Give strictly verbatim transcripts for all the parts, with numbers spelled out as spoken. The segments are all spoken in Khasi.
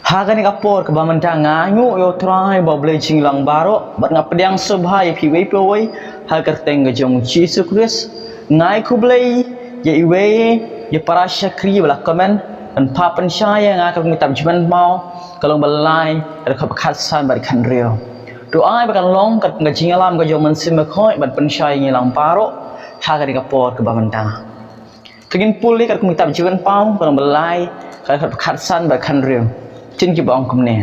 Ha kane ka por kaba mynta nga ainguh ïa U Trai ba U Blei jingïalang baroh, bad nga pdiang sngewbha ïa phi uwei pa uwei ha ka kyrteng ka jong U Jisu Khrist. Nga ai khublei ïa iwei ïa para shakri ba la comment ban phah pynshai ïa nga ka kitab Jingpynpaw ka lynnong ba lai, ka dkhot ba khatsan bad khathynriew. To ai ba kan long ka jingïalam ka jong U Mynsiem Bakhuid ban pynshai ïa ngi lang baroh ha kane ka por kaba mynta. To ngin pule ka kitab Jingpynpaw ka lynnong ba lai, ka dkhot ba khatsan bad khathynriew. Ktien ki ba ong kumne: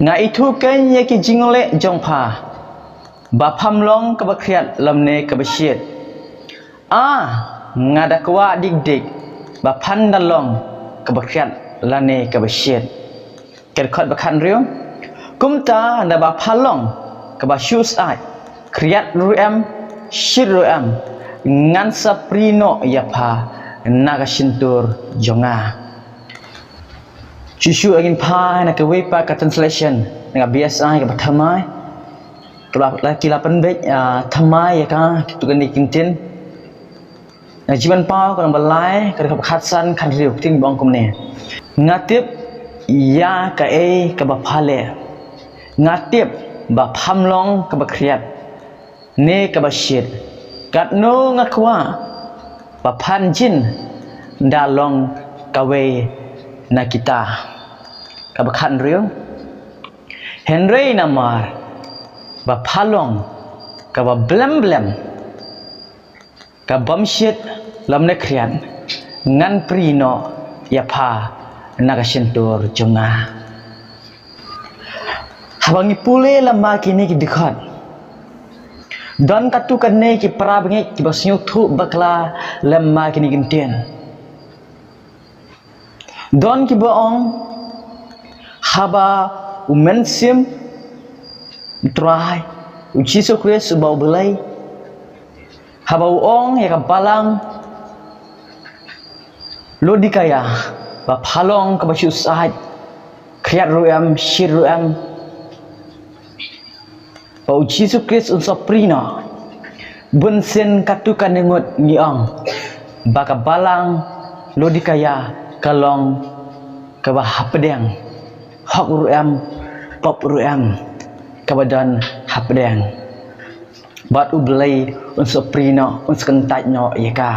Nga ithuh keiñ ïa ki jingleh jong pha, ba pham long kaba khriat lymne kaba shit. A, nga da kwah dik dik ba phan da long kaba khriat lane kaba shit. Ka dkhot ba khathynriew: Kumta naba pha long kaba shu syaid, khriat ruh em, shit ruh em, ngan sa prie noh ïa pha na ka shyntur jong nga. Shuh shuh ngin phai na kawei pat ka translation na ka B S I kaba thymmai. Kaba la ki la pynbeit, ah, thymmai ïa ka, kito kine ki ktien. Na Jingpynpaw ka lynnong ba lai, ka dkhot ba khatsan, khathynriew, ktien ba ong kumne: Nga tip ïa kaei kaba pha leh. Nga tip ba pham long kaba khriat ne kaba shit. Katno nga kwah ba phan jin da long kawei na kita. Kaba khathynriew: Hynrei namar ba pha long kaba blem blem, ka bym shit lymne khriat, ngan prie noh ïa pha na ka shyntur jong nga. Haba ngi pule lem bad kine ki dkhot, don katto katne ki para bangeit kiba sngewthuh bakla lem bad kine ki ktien. Don kiba ong, haba U Mynsiem U Trai, U Jisu Khrist uba U Blei, haba u ong ïa ka balang Laodikaïa ba pha long kaba shu syaid, khriat ruh em, shit ruh em, ba U Jisu Khrist un sa prie noh. Bunsien katto katne ngut ngi ong ba ka balang Laodikaïa ka long kaba hapdeng, hok ruh em, pop ruh em, kaba don hapdeng. Bad U Blei un sa prie noh, un sa kyntait noh ïa ka.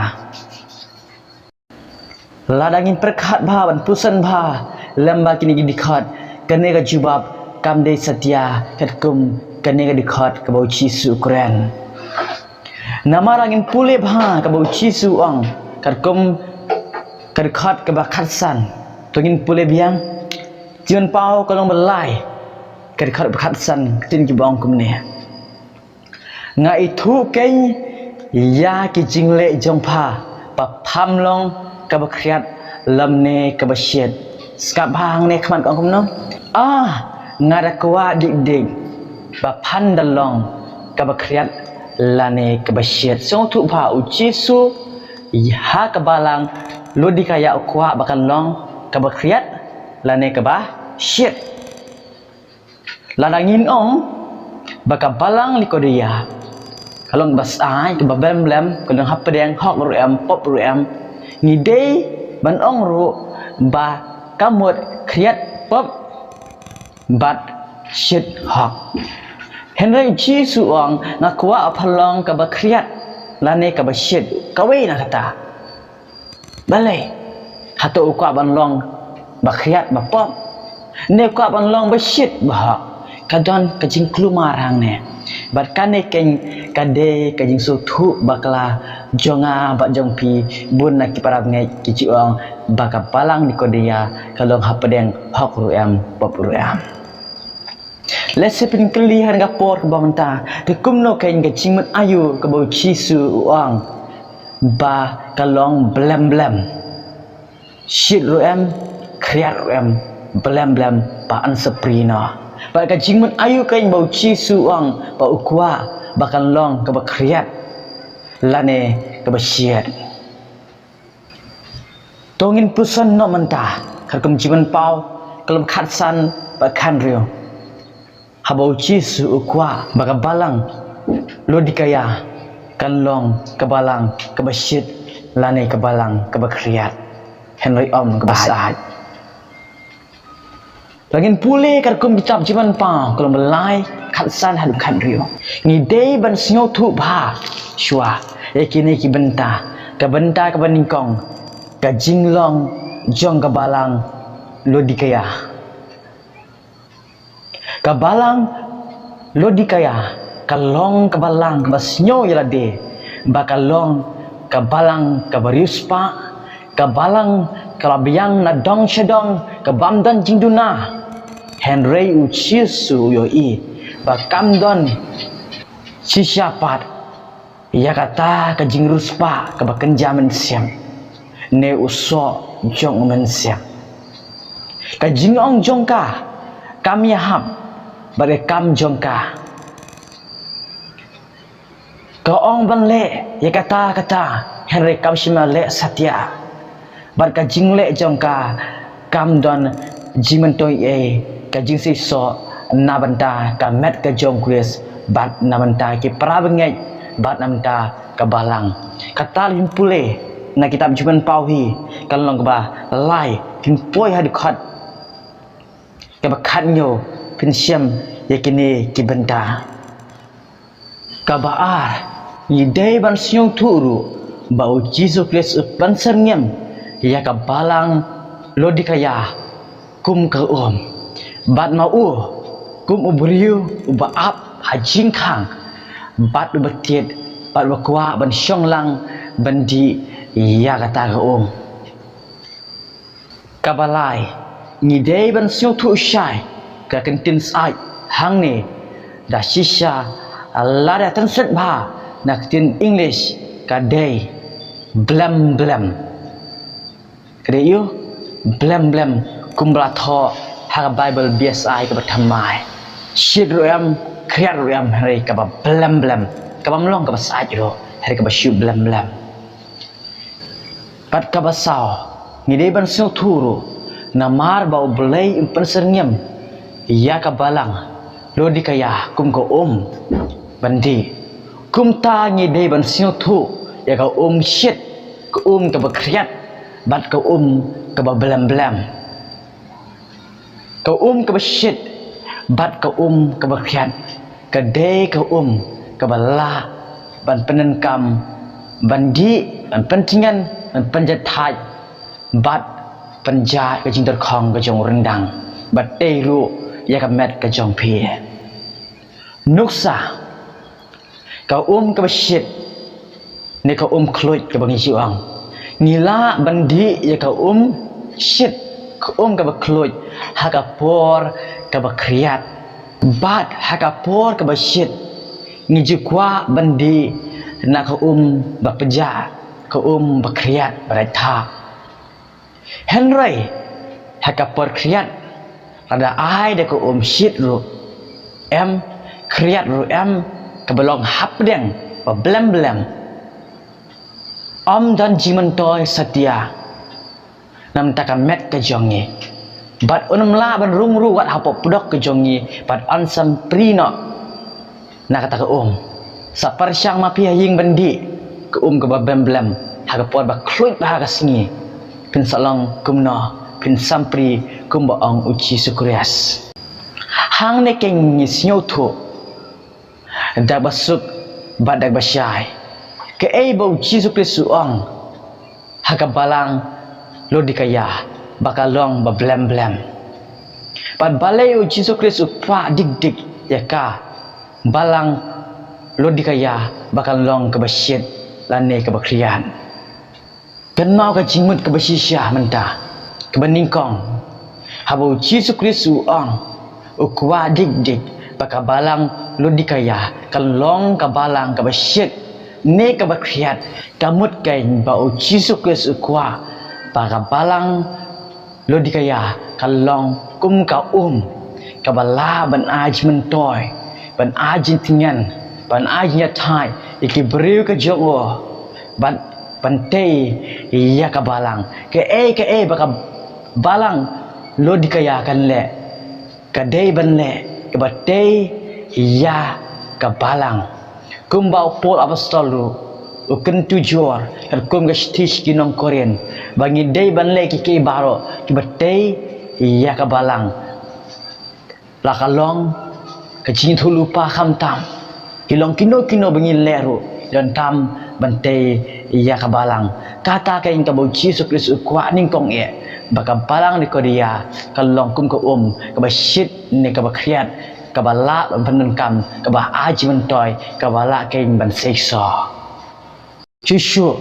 Lada ngin pyrkhat bha ban pyrshang bha lem bad kine ki dkhot, kane ka jubab kam dei satia katkum kane ka dkhot kaba U Jisu u kren. Namar ngin pule bha kaba U Jisu u ong katkum ka dkhot kaba khatsan. To ngin pule biang Jingpynpaw ka lynnong ba lai, ka dkhot ba khatsan, ktien kiba ong kumne: Nga ithuh keiñ ïa ki jingleh jong pha, ba pham long kaba khriat lymne kaba shit. Sngap bha hangne khmat ka ong kumno. A, nga da kwah dik dik ba phan da long kaba khriat lane kaba shit. Sngewthuh bha, U Jisu ha ka balang Laodikaïa u kwah ba kan long kaba khriat lane kaba shit. Lada ngin ong ba ka balang Laodikaïa ka long kaba syaid, kaba blem blem, ka long hapdeng, hok ruh em, pop ruh em, ngi dei ban ong ruh ba ka mut khriat, pop bad shit, hok. Hynrei U Jisu u ong, nga kwah ba pha long kaba khriat lane kaba shit, kawei na kata. Balei? Hato u kwah ban long ba khriat, ba pop, ne u kwah ban long ba shit, ba hok? Ka don ka jingkulmar hangne. Bad kane keiñ ka dei ka jingsngewthuh bakla jong nga bad jong phi. Bun na ki para bangeit ki ju ong ba ka balang Laodikaïa ka long hapdeng, hok ruh em, pop ruh em. Lehse phin kylli ha kane ka por kaba mynta, te kumno keiñ ka jingmut aïu kaba U Jisu u ong ba ka long blem blem, shit ruh em, khriat ruh em, blem blem, ba yn sa prie noh? Bad ka jingmut aïu keiñ ba U Jisu u ong ba u kwah ba kan long kaba khriat lane kaba shit? To ngin pyrshang noh mynta katkum Jingpynpaw ka lynnong khatsan bad khathynriew. Haba U Jisu u kwah ba ka balang Laodikaïa kan long ka balang kaba shit lane ka balang kaba khriat, hynrei ym kaba syaid. Ba ngin pule katkum kitab Jingmut Paw, ka lynnong ba lai, khatsan haduh khathynriew. Ngi dei ban sngewthuh bha shuwa ïa kine ki bynta, ka bynta kaba nyngkong, ka jinglong jong ka balang Laodikaia. Ka balang Laodikaia ka long ka balang kaba sngew ïa lade ba ka long ka balang kaba riewspah, ka balang kaba biang na dong sha dong, ka bym don jingduna. Hynrei u Jisu u ïohi ba kam don shisha pat ïa kata ka jingriewspah kaba kynja mynsiem ne u soh jong u mynsiem. Ka jingong jong ka kam ïahap bad ka kam jong ka. Ka ong ban leh ïa kata kata, hynrei kam shym la leh satia. Bad ka jingleh jong ka kam don jingmyntoi ei, ka jingseisoh na bynta ka met ka jong u Khrist bad na bynta ki para bangeit bad na bynta ka balang. Kata lada pule na kitab Jingmut Paw hi, ka lynnong kaba lai, phin poi haduh khat kaba khathynñiew, phin shem ïa kine ki bynta. Kaba ar, ngi dei ban sngewthuh ruh ba u Jisu Khrist u pynsyrngiem ïa ka balang Laodikaia kum ka um. Bad ma u kum u briew uba ap ha jingkhang bad uba tied bad uba kwah ban shong lang ban dih ïa kata ka um. Kaba lai, ngi dei ban sngewthuh shai ka kyntien syaid hangne da shisha, lada tyngshaiñ bha na ka ktien English ka dei blem blem. Ka dei ïa u blem blem kumba la thoh ha ka Baibl B S I kaba thymmai. Shit ruh em, khriat ruh em, hynrei kaba blem blem, kaba ym long kaba syaid ruh, hynrei kaba shu blem blem. Bad kaba saw, ngi dei ban sngewthuh ruh namar ba U Blei un pynsyrngiem ïa ka balang Laodikaia kum ka um ban dih. Kumta ngi dei ban sngewthuh ïa ka um shit, ka um kaba khriat bad ka um kaba blem blem. Ka um kaba shit bad ka um kaba khriat ka dei ka um kaba lah ban pyndonkam, ban dih, ban pyntngen, ban pynjahthait bad pynjah ka jingtyrkhong ka jong u ryndang bad tei ruh ïa ka met ka jong phi. Nuksa, ka um kaba shit ne ka um khluid kaba ngi ju ong. Ngi lah ban dih ïa ka um shit, ka um kaba khluid ha ka por kaba khriat bad ha ka por kaba shit ngi ju kwah ban dih na ka um ba pjah, ka um ba khriat ba dei thap. Hynrei ha ka por khriat, lada ai da ka um shit ruh em, khriat ruh em, kaba long hapdeng ba blem blem, ym don jingmyntoi satia na bynta ka met ka jong ngi. Bad un ym lah ban rung ruh wat hapoh pdok ka jong ngi bad yn sngewpri noh na kata ka um. Sa pyrshang ma phi ha ïing ban dih ka um kaba blem blem ha ka por ba khluid bha ka sngi. Phin sa long kumno, phin sngewpri kumba ong U Jisu Khrist. Hangne kein ngi sngewthuh da kaba suk bad da kaba shai kaei ba U Jisu Khrist u ong ha ka balang Laodikaia ba ka long ba blem blem. Bad balei U Jisu Khrist u kwah dik dik ïa ka balang Laodikaia ba ka long kaba shit lane kaba khriat. Kynmaw ka jingmut kaba shisha mynta, kaba nyngkong, haba U Jisu Khrist u ong u kwah dik dik ba ka balang Laodikaia kan long ka balang kaba shit ne kaba khriat, ka mut kein ba U Jisu Khrist u kwah ba ka balang Laodikaia kan long kum ka um kaba lah ban ai jingmyntoi, ban ai jingtngen, ban ai jingïathait ïa ki briew ka jong u bad ban tei ïa ka balang. Kaei kaei ba ka balang Laodikaia kan leh, ka dei ban leh kaba tei ïa ka balang. Kumba u Paul Apostol ruh u kyntu jur katkum ka shithi sha ki nong Korinth ba ngi dei ban leh kiei kiei baroh kiba tei ïa ka balang. La ka long ka jingïathuhlypa khamtam, ki long kino kino ba ngin leh ruh, donkam ban tei ïa ka balang. Kata ka ïing kaba u Jisu Khrist u kwah nyngkong eh ba ka balang Laodikaïa ka long kum ka um kaba shit ne kaba khriat, kaba lah ban pyndonkam, kaba ai jingmyntoi, kaba lah ka ïing ban seisoh. Shuh shuh,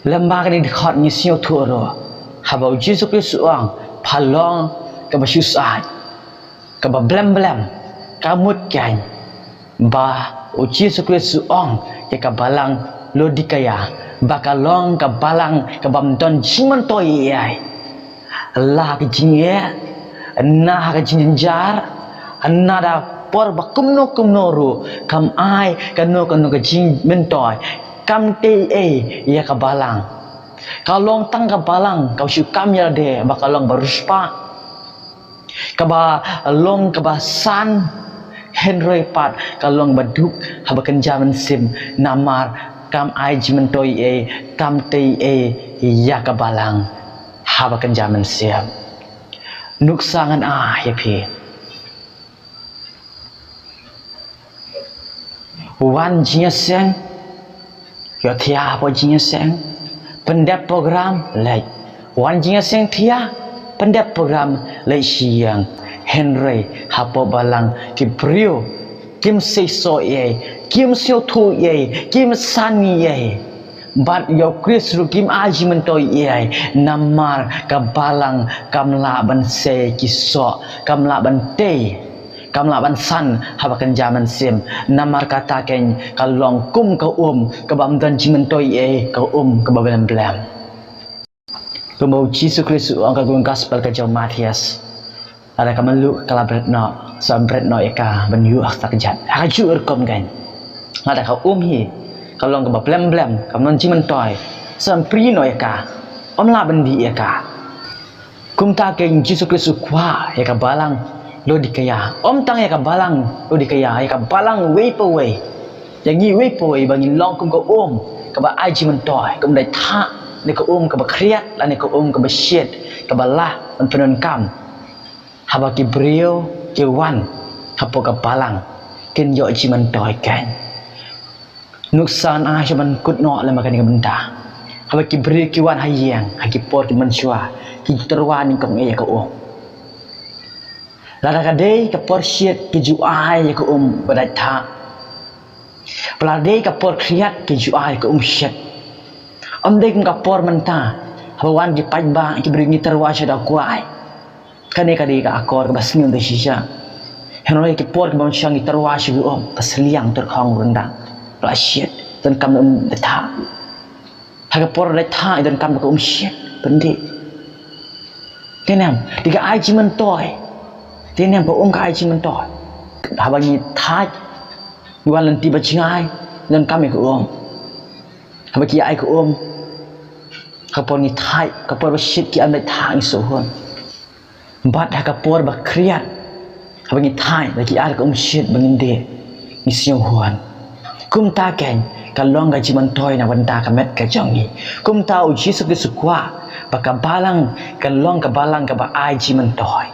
lem bad kane ka dkhot ngi sngewthuh ruh, haba u Jisu Khrist u ong, pha long kaba shu sah, kaba blem blem, ka mut kein ba u Jisu Khrist u ong ïa ka balang Laodikaïa ba ka long ka balang kabym don jingmyntoi ei ei. La ha ka jingeh, na ha ka jingjynjar, na da por ba kumno kumno ruh, kam ai kano kano ka jingmyntoi, kam tei ei ïa ka balang. Ka long tang ka balang kaba shu kam ïalade ba ka long ba riewspah, kaba long kaba san, hynrei pat ka long ba duk haba kynja mynsiem, namar kam ai jingmyntoi ei, kam tei ei ïa ka balang haba kynja mynsiem. Nuksa ngan ai ïa phi. Wan jingïaseng, ïoh thiah hapoh jingïaseng, pyndep program, leit. Wan jingïaseng thiah, pyndep program, leit sha ïing. Hynrei hapoh balang ki briew kim seisoh ei ei, kim sngewthuh ei ei, kim san ei ei. Bad ïa u Khrist ruh kim ai jingmyntoi ei ei, namar ka balang kam lah ban sei ki soh, kam lah ban tei, kam lah ban san haba kynja mynsiem. Namar kata kein ka long kum ka um kabym don jingmyntoi ei ei, ka um kaba blem blem. Kumba u Jisu Khrist u ong ha ka Gospel ka jong u Mathaios, lada ka mluh ka la bret noh, sa ym bret noh ïa ka ban ïuh ha ka kjat. Ha kajuh ka rukom kein, lada ka um hi ka long kaba blem blem, kam don jingmyntoi, sa ym prie noh ïa ka, ym lah ban dih ïa ka. Kumta kein u Jisu Khrist u kwah ïa ka balang Laodikaïa, ym tang ïa ka balang Laodikaïa, ïa ka balang wei pa wei, ïa ngi wei pa wei, ba ngin long kum ka um kaba ai jingmyntoi, kam dei thah ne ka um kaba khriat lane ka um kaba shit, kaba lah ban pyndonkam. Haba ki briew ki wan hapoh ka balang, kin ïoh jingmyntoi kein. Nuksa ngan ai sha ban kut noh lem bad kane ka bynta. Haba ki briew ki wan ha ïing ha ki por ki mynshuwa, ki tyrwa nyngkong eh ïa ka um. Lada ka dei ka por shit, ki ju ai ïa ka um ba dait thah. Ba la dei ka por khriat, ki ju ai ïa ka um shit. Ym dei kum ka por mynta, haba wan ki paidbah, ki briew, ngi tyrwa sha da kwai. Kane ka dei ka akor kaba sniew da shisha. Hynrei ki por kiba mynshwa ngi tyrwa sha ka um, ka sliang, tyrkhong, ryndang, la shit, donkam da um dait thah. Ha ka por dait thah donkam da ka um shit, pyndih. Te ne em, dei ka ai jingmyntoi. Te ne em, ka um ka ai jingmyntoi. Haba ngi thait, ngi wan lynti ba jngai, donkam ïa ka um. Haba ki ai ka um, ka por ngi thait, ka por ba shit ki am dait thah, ngi sngewhun. Bad ha ka por ba khriat, haba ngi thait, ba ki ai ka um shit ba ngin dih, ngi sngewhun. Kumta kein ka long ka jingmyntoi na bynta ka met ka jong ngi. Kumta u Jisu Khrist u kwah ba ka balang kan long ka balang kaba ai jingmyntoi.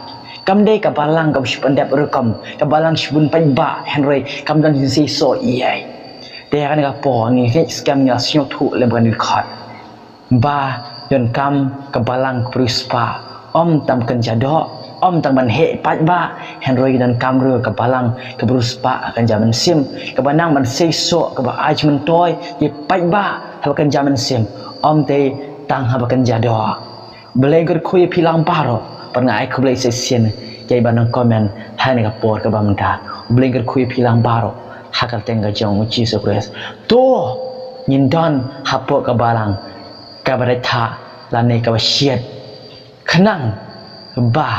Kam dei ka balang kaba shu pyndep rukom, ka balang shu bun paidbah, hynrei kam don jingseisoh ei ei. Te ha kane ka por ngi ngeit skhem, ngi la sngewthuh lem bad kane ka dkhot. Ba donkam ka balang kaba riewspah, ym tang kynja doh, ym tang ban heh paidbah, hynrei donkam ruh ka balang kaba riewspah ha kynja mynsiem, kaba nang ban seisoh, kaba ai jingmyntoi ïa ki paidbah haba kynja mynsiem, ym dei tang haba kynja doh. Blei kyrkhu ïa phi lang baroh, bad nga ai khublei shisien ïa kiba nang comment ha kane ka por kaba mynta. Blei kyrkhu ïa phi lang baroh ha ka kyrteng ka jong u Jisu Khrist. To ngin don hapoh ka balang kaba dait thah lane kaba shit, khnang ba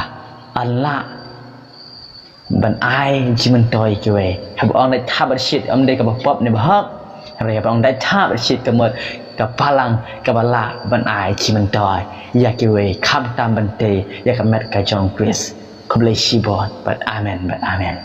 yn lah ban ai jingmyntoi ïa kiwei. Haba ong dait thah bad shit, ym dei kaba pop ne ba hok. Hynrei haba ong dait thah bad shit, ka mut ka balang kaba lah ban ai jingmyntoi ïa kiwei, khamtam ban tei ïa ka met ka jong u Khrist. Khublei shibun bad amen bad amen.